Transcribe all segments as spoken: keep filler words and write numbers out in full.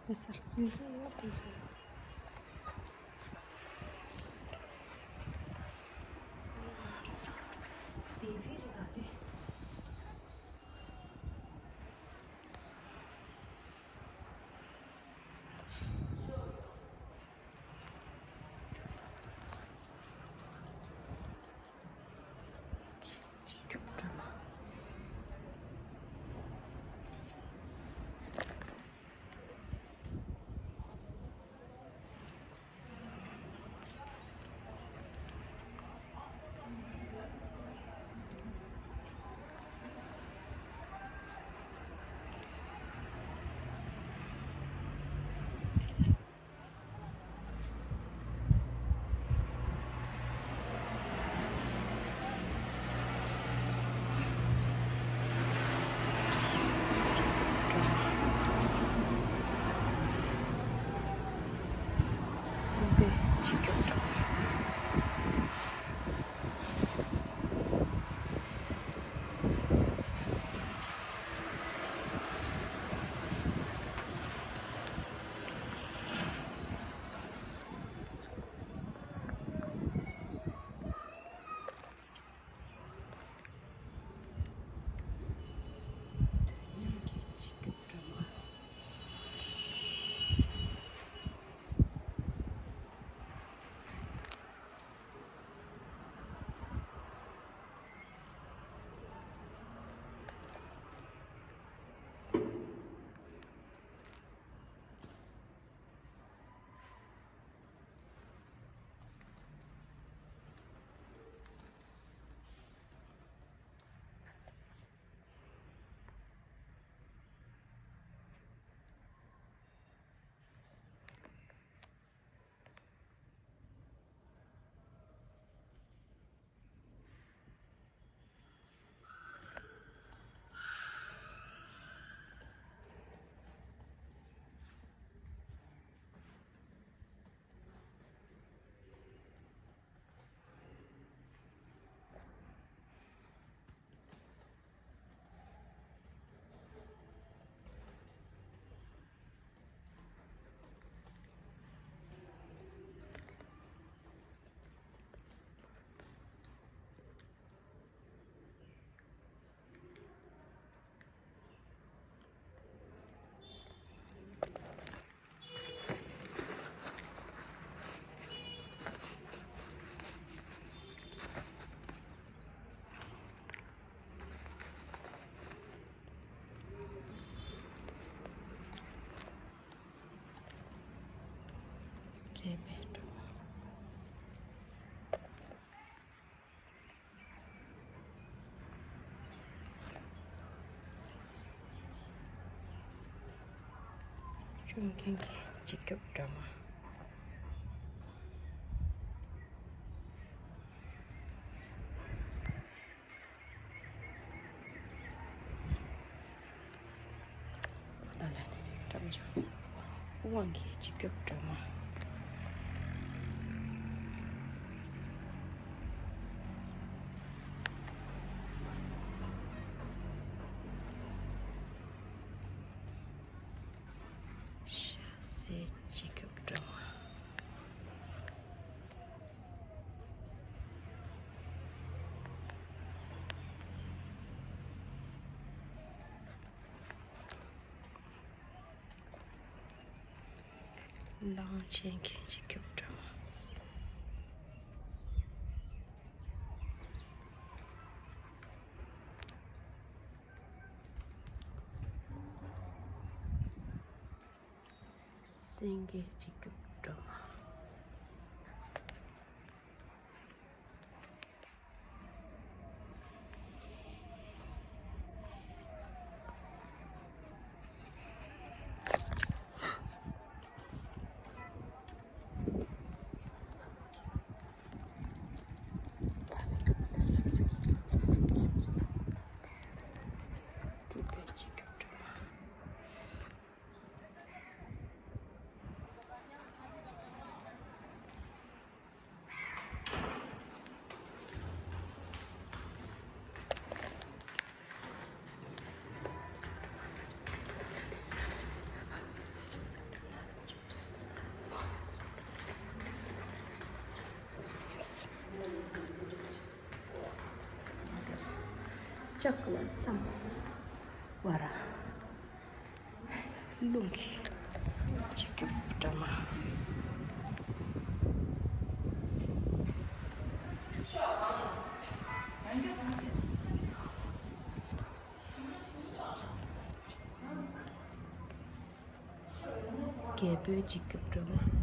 ཡོད་སར་ཡོད་སར་ཡོད་དགོས་སོ། དེ་ཕི་རི་ད་དེ། ཆུང་མཁན་གྱི་སྤྱི་ཁྱབ་སྒྲོལ་མ། ད་ལན་བཀྲ་མི་ཆག་དབང་གི་སྤྱི་ཁྱབ་སྒྲོལ་མ། ཤ་ཟའི་སྤྱི་ཁྱབ་སྒྲོལ་མ། གླང་ཆེན་གྱི་སྤྱི་ཁྱབ་སྒྲོལ་མ། སེང་གེ་སྤྱི་ཁྱབ་སྒྲོལ་མ། ཀ་ལ་སམ་བ་ར། རླུང་གི་འཇིགས་སྐྱོབ་སྒྲོལ་མ། རྒྱལ་པོའི་འཇིགས་སྐྱོབ་སྒྲོལ་མ།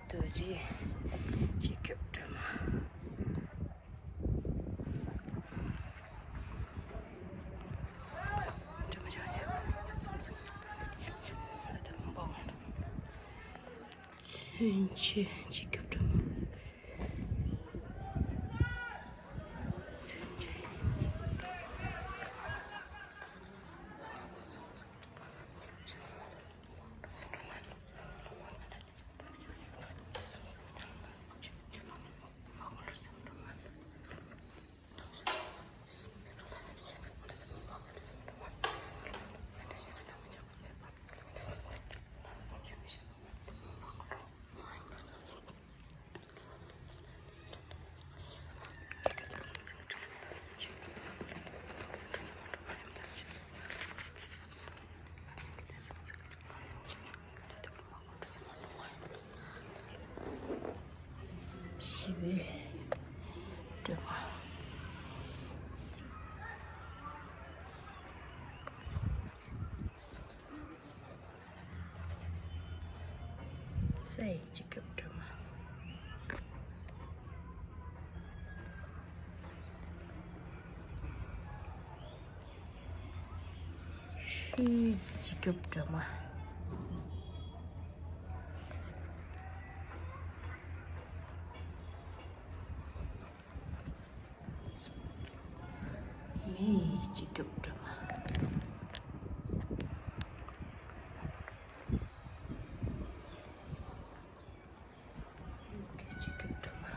རྡོ་རྗེའི་འཇིགས་སྐྱོབ་སྒྲོལ་མ། མཚོན་ཆའི་འཇིགས་སྐྱོབ་སྒྲོལ་མ། མཚོན་ཆའི། ཞི་བའི་སྒྲོལ་མ། སའི་འཇིགས་སྐྱོབ་སྒྲོལ་མ། ཆུའི་འཇིགས་སྐྱོབ་སྒྲོལ་མ། མེའི་འཇིགས་སྐྱོབ་སྒྲོལ་མ། རླུང་གི་འཇིགས་སྐྱོབ་སྒྲོལ་མ།